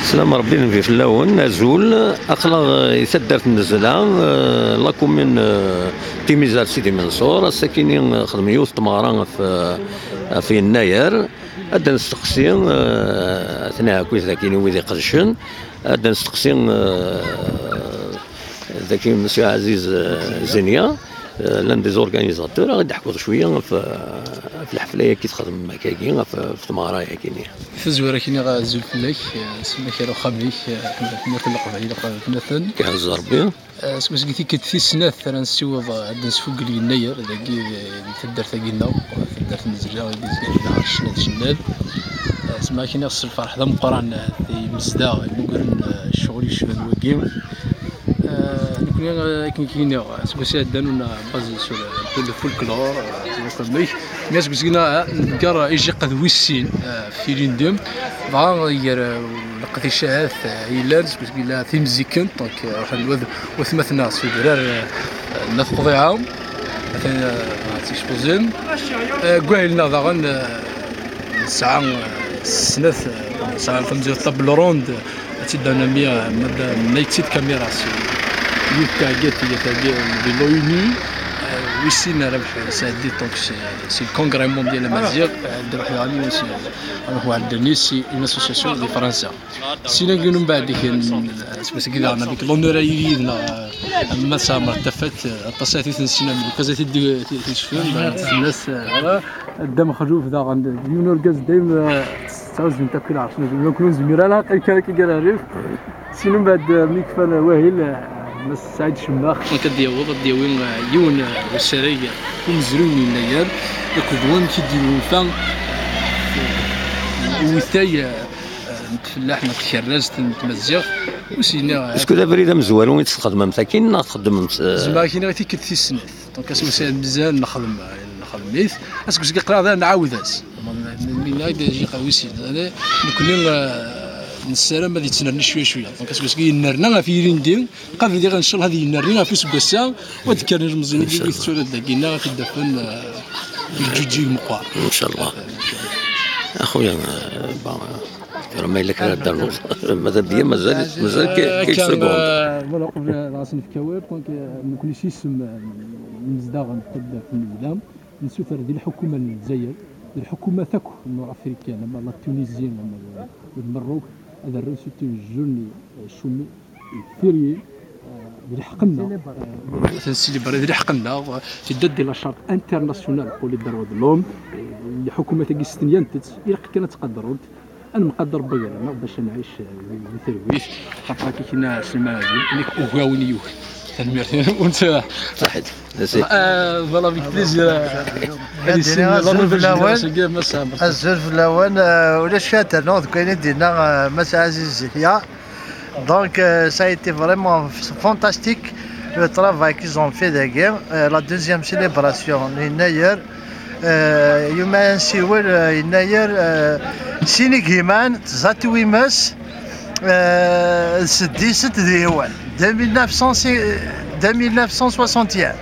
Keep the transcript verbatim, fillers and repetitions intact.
Slam Rebbi, d Nnbi fell-awen, azul. Aql-aɣ, eh, i taddart n Nezla, eh, la commune, eh, Timizar Sidi Menṣur. Ass-akini, eh, xedmen yiwet n tmeɣra ɣef, eh, ɣef Yennayer. Ad d-nesteqsi, eh, at Nɛakit dagi, wid iqedcen. Ad d-nesteqsi, eh, dagi Monsieur Aziz, eh, Zenia, eh, l'un des organisateurs, ad d-ḥkuḍ cwiya ɣef, ɣef lḥefla-yagi txedmem akkagi, ɣef, ɣef tmeɣra-yagi-nni. Tazwara-kini, azul fell-ak, eh, semmek ar uxxam-ik, eh, n At Leqbayel, uxxam n At Naten. Iɛezz Rebbi. Eh, seg wasmi tikkelt tis snat ara nessiweḍ, eh, ad d-nesfugel Yennayer dagi, eh, di taddart-agi-nneɣ, taddart n Zella, dagi ccna d cennad. Eh, semmek-ini s lferḥ d ameqqran, eh, i yimezdaɣ immugren, eh, ccɣel yecban wagi. Eh, nekkni, eh, akken i k-iniɣ, aseggas iɛeddan, on a basé sur, euh, un peu le folklore, euh, tu vois, comme lui. Mais aseggas-agi, eh, neggar ijiq d wis sin, eh, f ilindi. Dɣa, gar, eh, leqdicat, eh, yellan, aseggas yella timzikkent, donc, eh, ruḥen wad-, watmaten-a s udrar, eh, n At Qḍiɛa, atan, eh, ad tt-exposin. Eh, deg wahil-nneɣ daɣen, eh, nesɛa, eh, snat, eh, nesɛa tamezwarut table ronde, ad tt-id-nernu, eh, ma d-, ma d-, ma d-, ma d-, caméra, si yiwet taɛeggat, tga taɛeggat di l'ONU, eh, wis sin rabeḥ sɛeddi, donc, si, si le Congrès Mondial Amaziɣ, eh, d-ruḥ daɣen, si, ad nruḥ ɣer Dani, si une association di Fransa. Sin-agi n umbeɛd, kan, eh, seg wasmi daɣen, avec l'honneur ad yili yid-neɣ, eh, Mass Ɛmer Tafat, eh, aṭas ara t-id-nessinen, lukan ad t-id-, t-, t-, tecfem, eh, fell-as, eh, Dda Mexluf daɣen, d yiwen urgaz dayem, eh, tettɛuzzum akk i lɛerc n Dda Mexluf, ur nezmir ara, qqim kan akka gar rrif. Sin umbeɛd, eh, mi kfan wahil, eh, Mass Saɛid Cemmax. Donc ad d-yaweḍ, ad d-yawi, eh, yiwen, eh, usarag, eh, umezruy n Yennayer, akked wamek i d-yunfa, eh, uwitay, eh, eh, n tfellaḥt neɣ tkerrazt n tmaziɣt, ur s-yenna. Est-ce que d abrid amezwaru i tesxedmemt akkin neɣ txeddmemt, eh? Zemreɣ ak-iniɣ i tikkelt tis snat. Donc, aseggas mazal nexdem, nexdem-it. Aseggas yeqleɛ daɣen nɛawed-as. Yenna-d jiqa wis sin. Nekkni, eh, nessaram ad yettnerni cwiya cwiya. Donc, aseggas yennerna ɣef yilindi, qabel diɣ, ncallah, ad yennerni ɣef useggas-a, u ad d-kkren ilmeẓyen-agi i tetturar dagi-nneɣ, ad t-id-afen, eh, deg lǧuǧǧig meqqar. Ncallah. Axuya, eh, bon, eh, ma yella kra ad d-ternuḍ, mazal d-, mazal, mazal quelques secondes. Eh, voilà, qbel ad as-nefk awal, donc, eh, nekkni s yisem, eh, n yimezdaɣ n taddart n Degla, nessuter di lḥukuma n Lezzayer, d lḥukumat akk n Nord Africaine, ama la Tunisie, ama d Merruk, ad rren surtout une journée, eh, chômée, férié, eh, d lḥeqq-nneɣ, eh, ad t-nsilibri d lḥeqq-nneɣ, eh, tedda-d di la charte internationale pour les droits de l'homme, eh, lḥukumat-agi stenyan-tt, ilaq kan ad tt-qadrent, ad nemqader Rebbi gar-aneɣ bac ad nɛic, eh, di, di talwit. Xaṭer akka kina Sliman Azul, nekk ugawen i yugi. Tanemmirt. Saḥit. Merci. Euh, voilà, avec plaisir. Ad d-iniɣ azul fell-awen. Azul fell-awen, euh, ulac kra ad d-rnuɣ deg wayen i d-yenna, euh, Mass Aziz Zihya. Donc, euh, ça a été vraiment f-, fantastique, le travail qu'ils ont fait dagi. Euh, la deuxième célébration n Yennayer, euh, yuma nsiwel, euh, Yennayer, euh, sin igiman, tẓa twimes, euh, s dix-sept d yiwen, de mille neuf cent, de mille neuf cent soixante et un.